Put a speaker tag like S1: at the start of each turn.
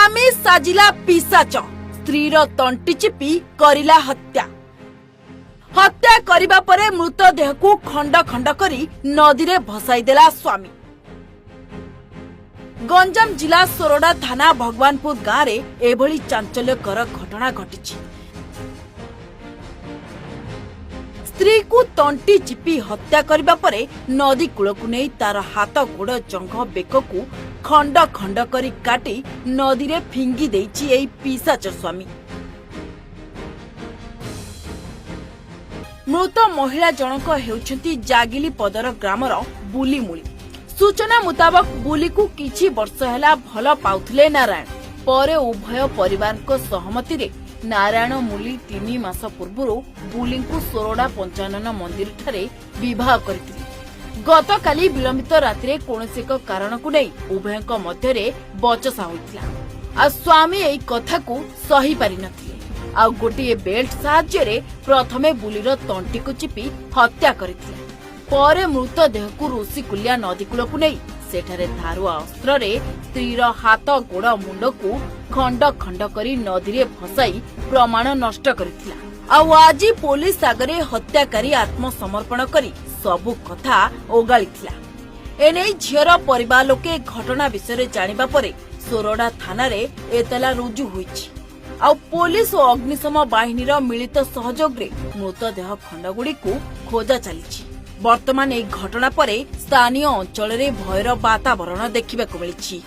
S1: ସ୍ୱାମୀ ସାଜିଲା ପିଶାଚ, ସ୍ତ୍ରୀର ତଣ୍ଟି ଚିପି କରିଲା ହତ୍ୟା। ହତ୍ୟା କରିବା ପରେ ମୃତଦେହକୁ ଖଣ୍ଡ ଖଣ୍ଡ କରି ନଦୀରେ ଭସାଇ ଦେଲା ସ୍ୱାମୀ। ଗଞ୍ଜାମ ଜିଲ୍ଲା ସୋରଡା ଥାନା ଭଗବାନପୁର ଗାଁରେ ଏଭଳି ଚାଞ୍ଚଲ୍ୟକର ଘଟଣା ଘଟିଛି। ସ୍ତ୍ରୀକୁ ତଣ୍ଟି ଚିପି ହତ୍ୟା କରିବା ପରେ ନଦୀ କୂଳକୁ ନେଇ ତାର ହାତ, ଗୋଡ଼, ଜଙ୍ଘ, ବେକକୁ ଖଣ୍ଡ ଖଣ୍ଡ କରି କାଟି ନଦୀରେ ଫିଙ୍ଗି ଦେଇଛି ଏହି ପିଶାଚ ସ୍ୱାମୀ। ମୃତ ମହିଳା ଜଣକ ହେଉଛନ୍ତି ଜାଗିଲିପଦର ଗ୍ରାମର ବୁଲିମୁଳି। ସୂଚନା ମୁତାବକ, ବୁଲିକୁ କିଛି ବର୍ଷ ହେଲା ଭଲ ପାଉଥିଲେ ନାରାୟଣ। ପରେ ଉଭୟ ପରିବାରଙ୍କ ସହମତିରେ ନାରାୟଣ ମୁଲି 3 ମାସ ପୂର୍ବରୁ ବୁଲିଙ୍କୁ ସୋରଡା ପଞ୍ଚାନନ ମନ୍ଦିରଠାରେ ବିବାହ କରିଥିଲେ। ଗତକାଲି ବିଳମ୍ବିତ ରାତିରେ କୌଣସି ଏକ କାରଣକୁ ନେଇ ଉଭୟଙ୍କ ମଧ୍ୟରେ ବଚସା ହୋଇଥିଲା। ଆଉ ସ୍ୱାମୀ ଏହି କଥାକୁ ସହି ପାରିନଥିଲେ, ଆଉ ଗୋଟିଏ ବେଲ୍ଟ ସାହାଯ୍ୟରେ ପ୍ରଥମେ ବୁଲିର ତଣ୍ଟିକୁ ଚିପି ହତ୍ୟା କରିଥିଲେ। ପରେ ମୃତଦେହକୁ ଋଷିକୁଲ୍ୟା ନଦୀ କୂଳକୁ ନେଇ ସେଠାରେ ଧାରୁଆ ଅସ୍ତ୍ରରେ ସ୍ତ୍ରୀର ହାତ, ଗୋଡ଼, ମୁଣ୍ଡକୁ ଖଣ୍ଡ ଖଣ୍ଡ କରି ନଦୀରେ ଭସାଇ ପ୍ରମାଣ ନଷ୍ଟ କରିଥିଲା। ଆଉ ଆଜି ପୋଲିସ ଆଗରେ ହତ୍ୟାକାରୀ ଆତ୍ମସମର୍ପଣ କରି ସବୁ କଥା ଓଗାଳିଥିଲା। ଏନେଇ ଝିଅର ପରିବାର ଲୋକେ ଘଟଣା ବିଷୟରେ ଜାଣିବା ପରେ ସୋରଡା ଥାନାରେ ଏତଲା ରୁଜୁ ହୋଇଛି। ଆଉ ପୋଲିସ ଓ ଅଗ୍ନିଶମ ବାହିନୀର ମିଳିତ ସହଯୋଗରେ ମୃତଦେହ ଖଣ୍ଡଗୁଡ଼ିକୁ ଖୋଜା ଚାଲିଛି। ବର୍ତ୍ତମାନ ଏହି ଘଟଣା ପରେ ସ୍ଥାନୀୟ ଅଞ୍ଚଳରେ ଭୟର ବାତାବରଣ ଦେଖିବାକୁ ମିଳିଛି।